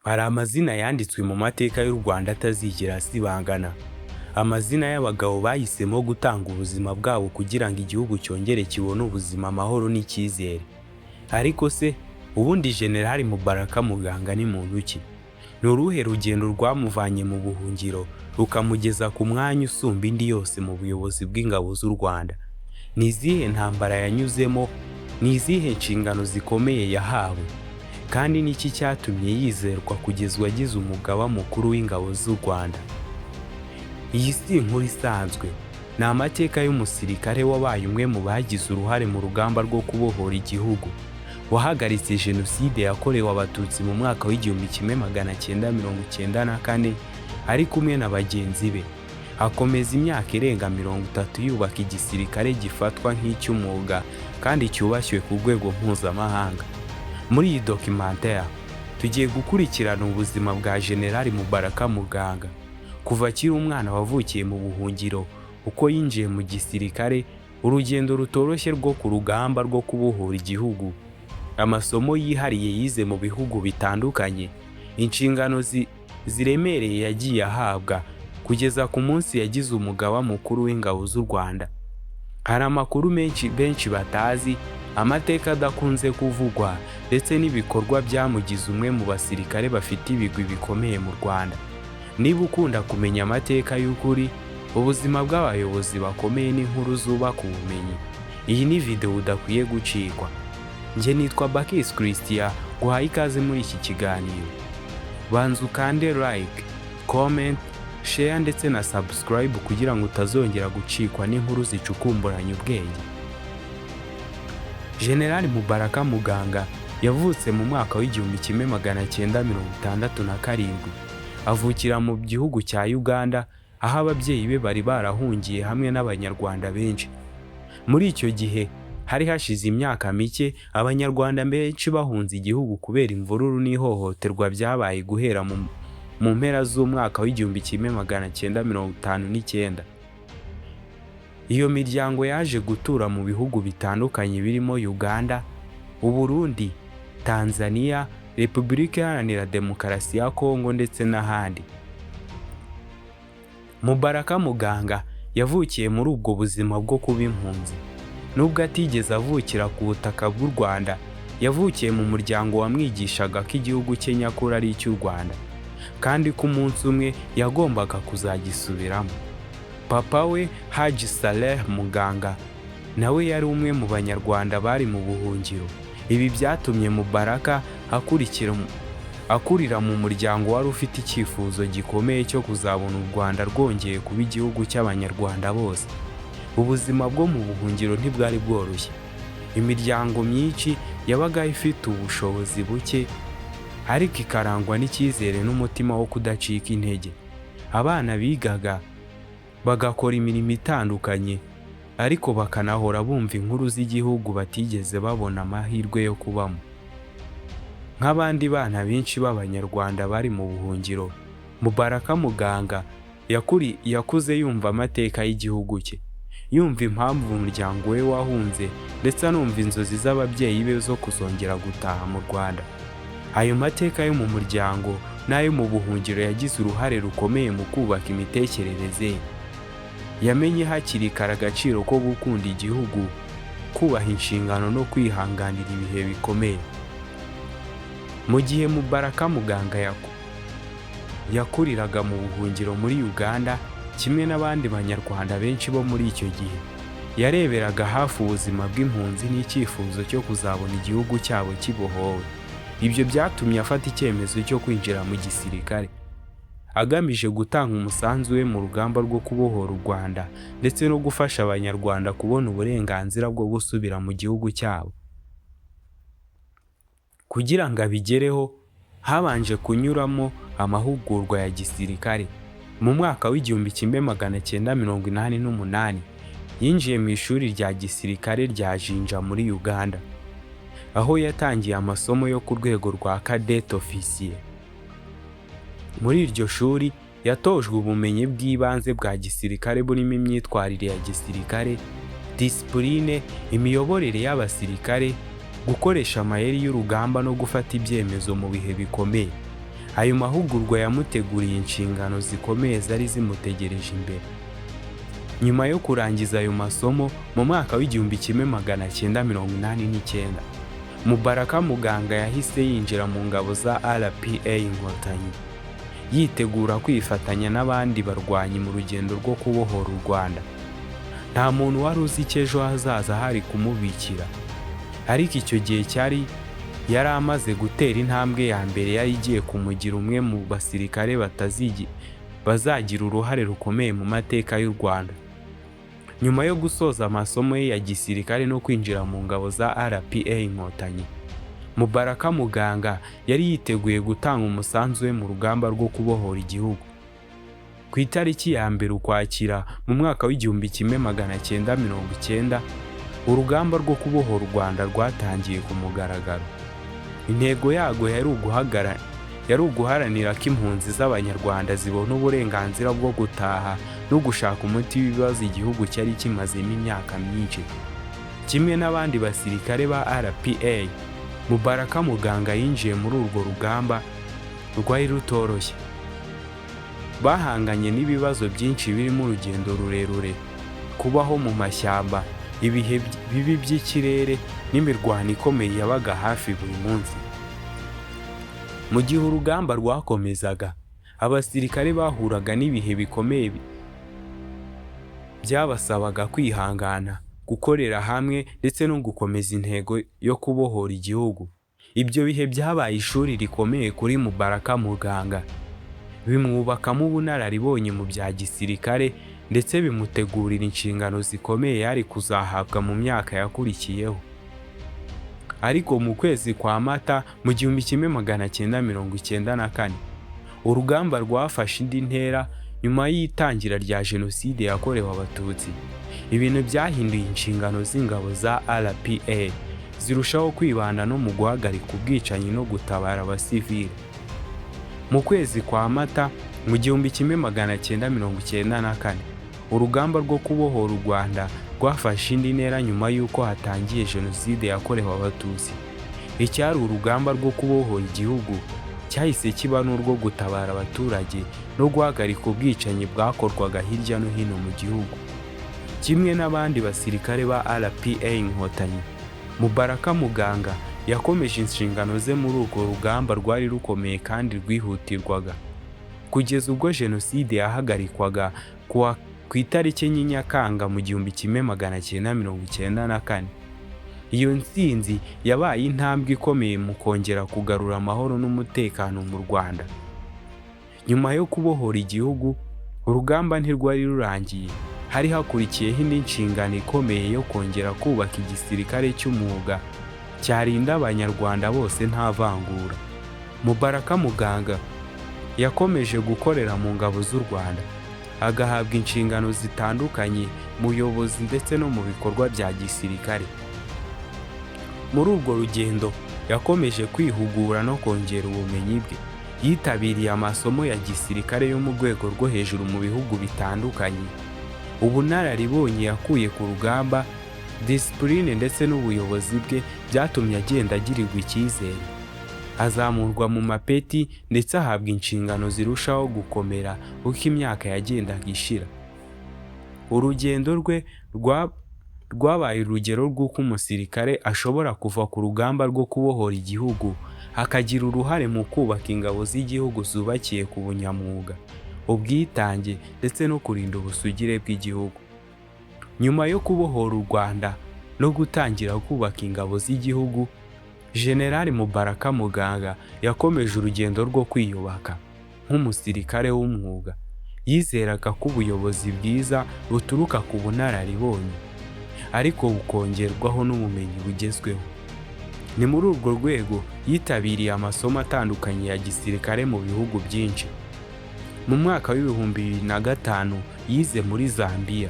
Hari amazina yanditswe mu mateka y'u Rwanda atazigera asibangana, amazina y'abagabo bahisemo gutanga ubuzima bwabo kugira ngo igihugu cyongere kibone ubuzima, amahoro n'icyizere. Ariko se ubundi Jenerali Mubaraka Muganga ni muntu ki? Ni uruhe rugendo rwamuvanye mu buhungiro rukamugeza ku mwanya usumba indi yose mu buyobozi bw'ingabo z'u Rwanda? Ni izihe ntambara yanyuzemo? Ni izihe nshingano zikomeye yahawe? Kandi ni iki cyatumye yizerwa kugezwa agize umugaba mukuru w'ingabo z'u Rwanda? Iyi si inkuru isanzwe, ni amateka y'umusirikare wabaye umwe mu bagize uruhare mu rugamba rwo kubohora igihugu, wahagaritse Jenoside yakorewe Abatutsi mu mwaka wa 1994 ari kumwe na bagenzi be, akomeza imyaka irenga 30 yubaka igisirikare gifatwa nk'icy'umwuga kandi cyubashywe ku rwego mpuzamahanga. Muri iyi documentaire tugiye gukurikirana ubuzima bwa Jenerali Mubaraka Muganga, kuva akiri umwana wavukiye mu buhungiro, uko yinjiye mu gisirikare, urugendo rutoroshye rwo ku rugamba rwo kubohora igihugu, amasomo yihariye yize mu bihugu bitandukanye, inshingano ziremereye yagiye ahabwa, kugeza ku munsi yagize umugaba mukuru w'ingabo z'u Rwanda. Hari amakuru menshi benshi batazi, amateka adakunze kuvugwa, ndetse n'ibikorwa byamugize umwe mu basirikare bafite ibigwi bikomeye mu Rwanda. Niba ukunda kumenya amateka y'ukuri, ubuzima bw'abayobozi bakomeye n'inkuru zubaka ubumenyi, iyi ni video udakwiye gucikwa. Njye nitwa Bakis Christian, guhaye ikaze muri iki kiganiro. Banza ukande like, comment, share ndetse na subscribe kugira ngo utazongera gucikwa n'inkuru zicukumburanye ubwenge. Jenerali Mubaraka Muganga yavutse mu mwaka wa 1967, avukira mu gihugu cya Uganda, aho ababyeyi be bari barahungiye hamwe n'Abanyarwanda benshi. Muri icyo gihe hari hashize imyaka mike Abanyarwanda benshi bahunze igihugu kubera imvururu n'ihohoterwa byabaye guhera mu mpera z'umwaka wa 1959. Iyo miryango yaje gutura mu bihugu bitandukanye birimo Uganda, Uburundi, Tanzania, Repubulika Iharanira Demokarasi ya Kongo ndetse n'ahandi. Mubaraka Muganga yavukiye muri ubwo buzima bwo kuba impunzi. Nubwo atigeze avukira ku butaka bw'u Rwanda, yavukiye mu muryango wamwigishaga ko igihugu cye nyakuri ari icy'u Rwanda, kandi ko umunsi umwe yagombaga kuzagisubiramo. Papa we, Haji Saleh Muganga, nawe yari umwe mu Banyarwanda bari mu buhungiro. Ibi byatumye Mubaraka akurira mu muryango wari ufite icyifuzo gikomeye cyo kuzabona u Rwanda rwongeye kuba igihugu cy'Abanyarwanda bose. Ubuzima bwo mu buhungiro ntibwari bworoshye. Imiryango myinshi yabaga ifite ubushobozi buke, ariko ikarangwa n'icyizere n'umutima wo kudacika intege. Abana bigaga, bagakora imirimo itandukanye, ariko bakanahora bumva inkuru z'igihugu batigeze babona amahirwe yo kubamo. Nk'abandi bana benshi b'Abanyarwanda bari mu buhungiro, Mubaraka Muganga yakuze yumva amateka y'igihugu cye, yumva impamvu umuryango we wahunze, ndetse anumva inzozi z'ababyeyi be zo kuzongera gutaha mu Rwanda. Ayo mateka yo mu muryango n'ayo mu buhungiro yagize uruhare rukomeye mu kubaka imitekerereze ye. Yamenye hakiri kare agaciro ko gukunda igihugu, kubaha inshingano no kwihanganira ibihe bikomeye. Mu gihe Mubaraka Muganga yakuriraga mu buhungiro muri Uganda, kimwe n'abandi Banyarwanda benshi bo muri icyo gihe, yareberaga hafi ubuzima bw'impunzi n'icyifuzo cyo kuzabona igihugu cyabo kibohowe. Ibyo byatumye afata icyemezo cyo kwinjira mu gisirikare, agamije gutanga umusanzu we mu rugamba rwo kubohora u Rwanda ndetse no gufasha Abanyarwanda kubona uburenganzira bwo gusubira mu gihugu cyabo. Kugira ngo abigereho, habanje kunyuramo amahugurwa ya gisirikare. Mu mwaka wa 1988 yinjiye mu ishuri rya gisirikare rya Jinja muri Uganda, aho yatangiye amasomo yo ku rwego rwa cadet officier. Muri iryo shuri yatojwe ubumenyi bw'ibanze bwa gisirikare burimo imyitwarire ya gisirikare, disipurine, imiyoborere y'abasirikare, gukoresha amayeri y'urugamba no gufata ibyemezo mu bihe bikomeye. Ayo mahugurwa yamuteguriye inshingano zikomeye zari zimutegereje imbere. Nyuma yo kurangiza ayo masomo mu mwaka w'1989, Mubaraka Muganga yahise yinjira mu ngabo za RPA Inkotanyi, yitegura kwifatanya n'abandi barwanyi mu rugendo rwo kubohora u Rwanda. Nta muntu wari uzi icyo ejo hazaza hari kumubikira, ariko icyo gihe cyari yari amaze gutera intambwe ya mbere yari igiye kumugira umwe mu basirikare bazagira uruhare rukomeye mu mateka y'u Rwanda. Nyuma yo gusoza amasomo ye ya gisirikare no kwinjira mu ngabo za RPA Inkotanyi, Mubaraka Muganga yari yiteguye gutanga umusanzu we mu rugamba rwo kubohora igihugu. Ku itariki ya 1 Ukwakira mu mwaka w'1990, urugamba rwo kubohora u Rwanda rwatangiye ku mugaragaro. Intego yarwo yari uguharanira ko impunzi z'Abanyarwanda zibona uburenganzira bwo gutaha no gushaka umuti w'ibibazo igihugu cyari kimazemo imyaka myinshi. Kimwe n'abandi basirikare ba RPA, Mubaraka Muganga yinjiye muri urwo rugamba rwari rutoroshye. Bahanganye n'ibibazo byinshi birimo urugendo rurerure, kubaho mu mashyamba, ibihe bibi by'ikirere n'imirwano ikomeye yabaga hafi buri munsi. Mu gihe urugamba rwakomezaga, abasirikare bahuraga n'ibihe bikomeye byabasabaga kwihangana, gukorera hamwe ndetse no gukomeza intego yo kubohora igihugu. Ibyo bihe byabaye ishuri rikomeye kuri Mubaraka Muganga, bimwubakamo ubunararibonye mu bya gisirikare ndetse bimutegurira inshingano zikomeye yari kuzahabwa mu myaka yakurikiyeho. Ariko mu kwezi kwa Mata mu 1994, urugamba rwafashe indi ntera nyuma y'itangira rya Jenoside yakorewe Abatutsi. Ibintu byahinduye inshingano z'ingabo za RPA, zirushaho kwibanda no mu guhagarika ubwicanyi no gutabara abasivili. Mu kwezi kwa Mata mu 1994, urugamba rwo kubohora u Rwanda rwafashe indi ntera nyuma y'uko hatangiye Jenoside yakorewe Abatutsi. Icyari urugamba rwo kubohora igihugu cyahise kiba n'urwo gutabara abaturage no guhagarika ubwicanyi bwakorwaga hirya no hino mu gihugu. Kimwe n'abandi basirikare ba RPA Inkotanyi, Mubaraka Muganga yakomeje inshingano ze muri urwo rugamba rwari rukomeye kandi rwihutirwaga, kugeza ubwo Jenoside yahagarikwaga ku itariki 4 Nyakanga mu 1994. Iyo ntsinzi yabaye intambwe ikomeye mu kongera kugarura amahoro n'umutekano mu Rwanda. Nyuma yo kubohora igihugu, urugamba ntirwari rurangiye. Hari hakurikiyeho indi nshingano ikomeye yo kongera kubaka igisirikare cy'umwuga cyarinda Abanyarwanda bose nta vangura. Mubaraka Muganga yakomeje gukorera mu ngabo z'u Rwanda, agahabwa inshingano zitandukanye mu buyobozi ndetse no mu bikorwa bya gisirikare. Muri urwo rugendo yakomeje kwihugura no kongera ubumenyi bwe. Yitabiriye amasomo ya gisirikare yo mu rwego rwo hejuru mu bihugu bitandukanye. Ubunararibonye yakuye ku rugamba, disipurine ndetse n'ubuyobozi bwe byatumye agenda agirirwa icyizere, azamurwa mu mapeti ndetse ahabwa inshingano zirushaho gukomera uko imyaka yagendaga ishira. Urugendo rwe rwabaye urugero rw'uko umusirikare ashobora kuva ku rugamba rwo kubohora igihugu akagira uruhare mu kubaka ingabo z'igihugu zubakiye ku bunyamwuga, ubwitange ndetse no kurinda ubusugire bw'igihugu. Nyuma yo kubohora u Rwanda no gutangira kubaka ingabo z'igihugu, Jenerali Mubaraka Muganga yakomeje urugendo rwo kwiyubaka nk'umusirikare w'umwuga. Yizeraga ko ubuyobozi bwiza buturuka ku bunararibonye, ariko bukongerwaho n'ubumenyi bugezweho. Ni muri urwo rwego yitabiriye amasomo atandukanye ya gisirikare mu bihugu byinshi. Mu mwaka w'2005 yize muri Zambia,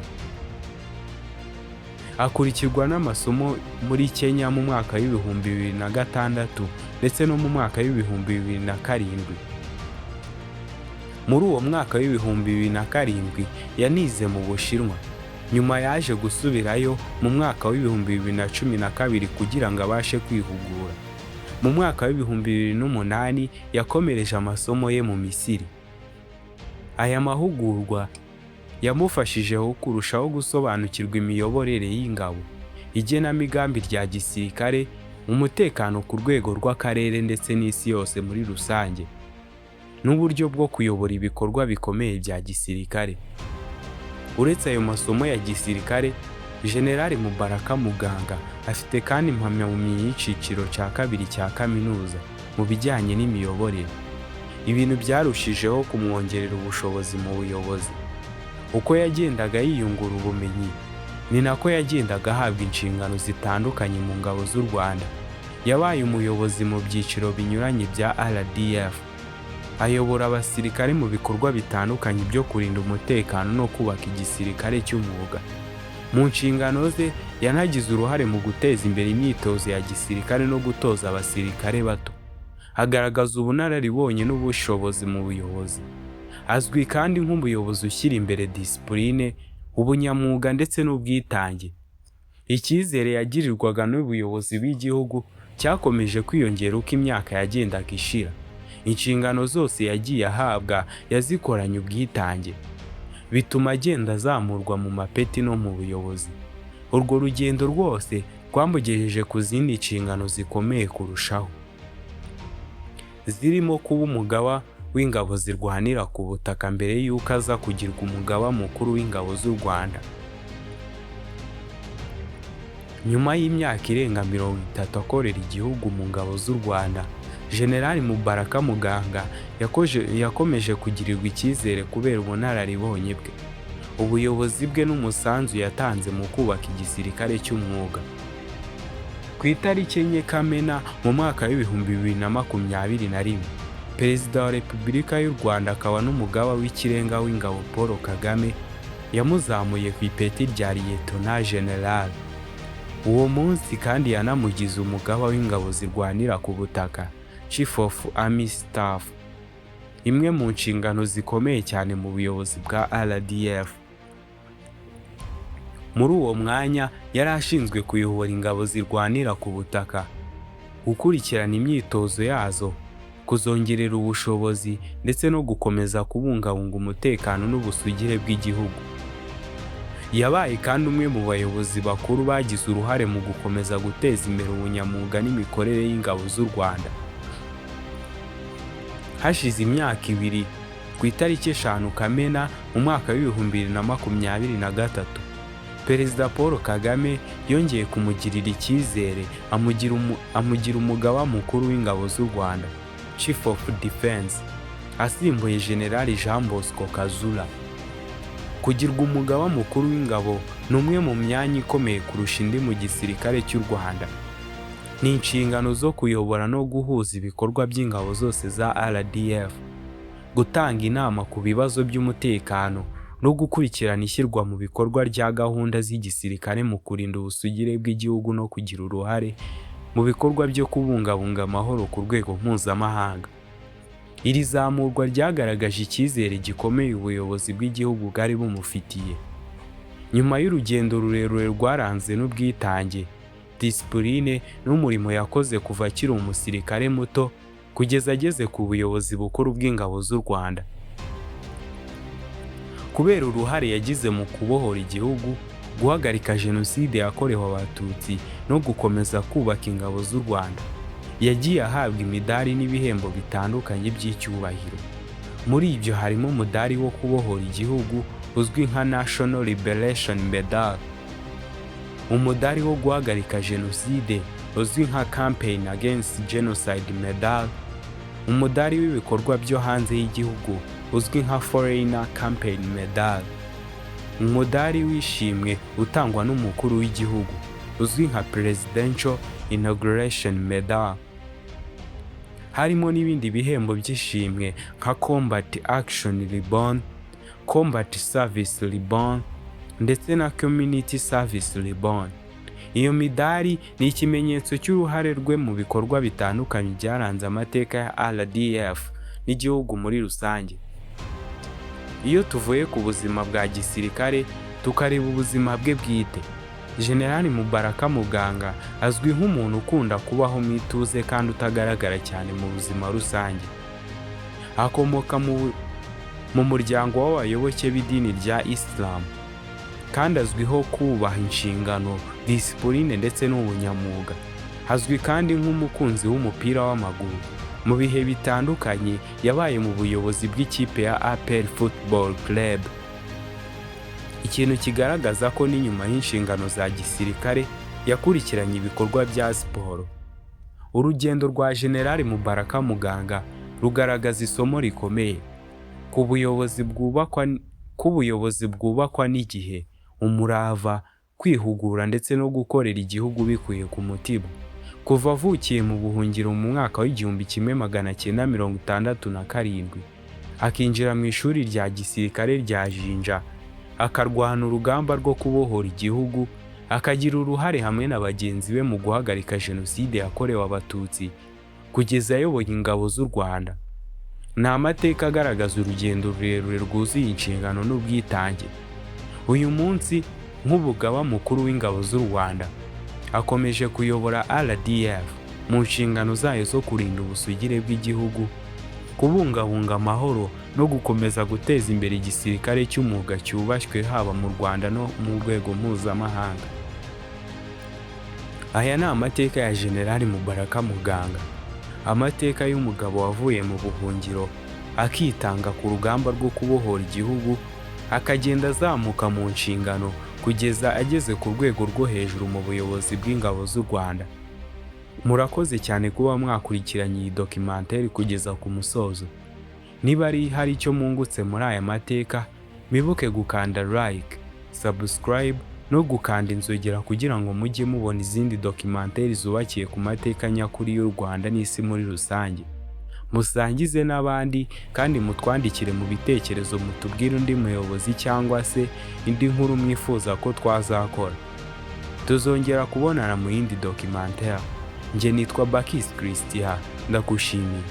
akurikirwa n'amasomo muri Kenya mu mwaka w'2006 ndetse no mu mwaka w'2007. Muri uwo mwaka w'2007 yanize mu Bushinwa. Nyuma yaje gusubirayo mu mwaka w'2012 kugira ngo abashe kwihugura. Mu mwaka wa 2008 yakomereje amasomo ye mu Misiri. Aya mahugurwa yamufashije kurushaho gusobanukirwa imiyoborere y'ingabo, igenamigambi rya gisirikare, umutekano ku rwego rw'akarere ndetse n'isi yose muri rusange, n'uburyo bwo kuyobora ibikorwa bikomeye bya gisirikare. Uretse ayo masomo ya gisirikare, Jenerali Mubaraka Muganga afite kandi impamyabumenyi y'icyiciro cya kabiri cya kaminuza mu bijyanye n'imiyoborere, ibintu byarushijeho kumwongerera ubushobozi mu buyobozi. Uko yagendaga yiyungura ubumenyi, ni nako yagendaga ahabwa inshingano zitandukanye mu ngabo z'u Rwanda. Yabaye umuyobozi mu byiciro binyuranye bya RDF, ayobora abasirikare mu bikorwa bitandukanye byo kurinda umutekano no kubaka igisirikare cy'umwuga. Mu nshingano ze yanagize uruhare mu guteza imbere imyitozo ya gisirikare no gutoza abasirikare bato, agaragaza ubunararibonye n'ubushobozi mu buyobozi. Azwi kandi nk'umuyobozi ushyira imbere disipurine, ubunyamwuga ndetse n'ubwitange. Icyizere yagirirwaga n'ubuyobozi bw'igihugu cyakomeje kwiyongera uko imyaka yagendaga ishira. Inshingano zose yagiye ahabwa yazikoranye ubwitange, bituma agenda azamurwa mu mapeti no mu buyobozi. Urwo rugendo rwose rwamugejeje ku zindi nshingano zikomeye kurushaho, zirimo kuba umugaba w'ingabo zirwanira ku butaka mbere y'uko aza kugirwa umugaba mukuru w'ingabo z'u Rwanda. Nyuma y'imyaka irenga 30 akorera igihugu mu ngabo z'u Rwanda, Jenerali Mubaraka Muganga yakomeje kugirirwa icyizere kubera ubunararibonye bwe, ubuyobozi bwe n'umusanzu yatanze mu kubaka igisirikare cy'umwuga. Ku itariki 4 Kamena mu mwaka wa 2021, Perezida wa Repubulika y'u Rwanda akaba n'umugaba w'ikirenga w'ingabo Paul Kagame yamuzamuye ku ipeti rya Liyetona Jenerali. Uwo munsi kandi yanamugize umugaba w'ingabo zirwanira ku butaka, Chief of Army Staff, imwe mu nshingano zikomeye cyane mu buyobozi bwa RDF. Muri uwo mwanya yari ashinzwe kuyobora ingabo zirwanira ku butaka, gukurikirana imyitozo yazo, kuzongerera ubushobozi ndetse no gukomeza kubungabunga umutekano n'ubusugire bw'igihugu. Yabaye kandi umwe mu bayobozi bakuru bagize uruhare mu gukomeza guteza imbere ubunyamwuga n'imikorere y'ingabo z'u Rwanda. Hashize imyaka 2, ku itariki 5 Kamena mu mwaka wa 2023, Perezida Paul Kagame yongeye kumugirira icyizere amugira umugaba mukuru w'ingabo z'u Rwanda, Chief of Defense, asimbuye Jenerali Jean Bosco Kazura. Kugirwa umugaba mukuru w'ingabo ni umwe mu myanya ikomeye kurusha indi mu gisirikare cy'u Rwanda. Ni inshingano zo kuyobora no guhuza ibikorwa by'ingabo zose za RDF, gutanga inama ku bibazo by'umutekano no gukurikirana ishyirwa mu bikorwa rya gahunda z'igisirikare mu kurinda ubusugire bw'igihugu no kugira uruhare mu bikorwa byo kubungabunga amahoro ku rwego mpuzamahanga. Iri zamurwa ryagaragaje icyizere gikomeye ubuyobozi bw'igihugu bwari bumufitiye. Nyuma y'urugendo rurerure rwaranze n'ubwitange, disipurine n'umurimo yakoze kuva akiri umusirikare muto kugeza ageze ku buyobozi bukuru bw'ingabo z'u Rwanda. Kubera uruhare yagize mu kubohora igihugu, guhagarika Jenoside yakorewe Abatutsi no gukomeza kubaka ingabo z'u Rwanda, yagiye ahabwa imidari n'ibihembo bitandukanye by'icyubahiro. Muri ibyo harimo umudari wo kubohora igihugu uzwi nka National Liberation Medal, umudari wo guhagarika Jenoside uzwi nka Campaign Against Genocide Medal, umudari w'ibikorwa byo hanze y'igihugu uzwi nka Foreign Campaign Medal, umudari w'ishimwe utangwa n'umukuru w'igihugu uzwi nka Presidential Inauguration Medal. Harimo n'ibindi bihembo by'ishimwe nka Combat Action Ribbon, Combat Service Ribbon ndetse na Community Service Ribbon. Iyo midari ni ikimenyetso cy'uruhare rwe mu bikorwa bitandukanye byaranze amateka ya RDF n'igihugu muri rusange. Iyo tuvuye ku buzima bwa gisirikare tukareba ubuzima bwe bwite, Jenerali Mubaraka Muganga azwi nk'umuntu ukunda kubaho mu ituze kandi utagaragara cyane mu buzima rusange. Akomoka mu muryango w'abayoboke b'idini rya Islam kandi azwiho kubaha inshingano, disipurine ndetse n'ubunyamwuga. Azwi kandi nk'umukunzi w'umupira w'amaguru. Mu bihe bitandukanye yabaye mu buyobozi bw'ikipe ya APR Football Club. Ikintu kigaragaza ko n'inyuma y'inshingano za gisirikare yakurikiranye ibikorwa bya siporo. Urugendo rwa Jenerali Mubaraka Muganga rugaragaza isomo rikomeye ku buyobozi bwubakwa n'igihe, umurava, kwihugura ndetse no gukorera igihugu bikuye ku mutima. Kuva avukiye mu buhungiro mu mwaka wa 1967, akinjira mu ishuri rya gisirikare rya Jinja, akarwana urugamba rwo kubohora igihugu, akagira uruhare hamwe na bagenzi be mu guhagarika Jenoside yakorewe Abatutsi, kugeza ayoboye ingabo z'u Rwanda. Ni amateka agaragaza urugendo rurerure rwuzuye inshingano n'ubwitange. Uyu munsi, nk'umugaba mukuru w'ingabo z'u Rwanda, akomeje kuyobora RDF mu nshingano zayo zo kurinda ubusugire bw'igihugu, kubungabunga amahoro no gukomeza guteza imbere igisirikare cy'umwuga cyubashywe haba mu Rwanda no mu rwego mpuzamahanga. Aya ni amateka ya Jenerali Mubaraka Muganga, amateka y'umugabo wavuye mu buhungiro akitanga ku rugamba rwo kubohora igihugu, akagenda azamuka mu nshingano kugeza ageze ku rwego rwo hejuru mu buyobozi bw'ingabo z'u Rwanda. Murakoze cyane kuba mwakurikiranye iyi documentary kugeza ku musozo. Niba hari icyo mwungutse muri aya mateka, mwibuke gukanda like, subscribe no gukanda inzogera kugira ngo mujye mubona izindi documentary zubakiye ku mateka nyakuri y'u Rwanda n'isi muri rusange. Musangize n'abandi kandi mutwandikire mu bitekerezo, mutubwire undi muyobozi cyangwa se indi nkuru mwifuza ko twazakora. Tuzongera kubonana mu yindi documentary. Njye nitwa Bakis Christian, ndagushimiye.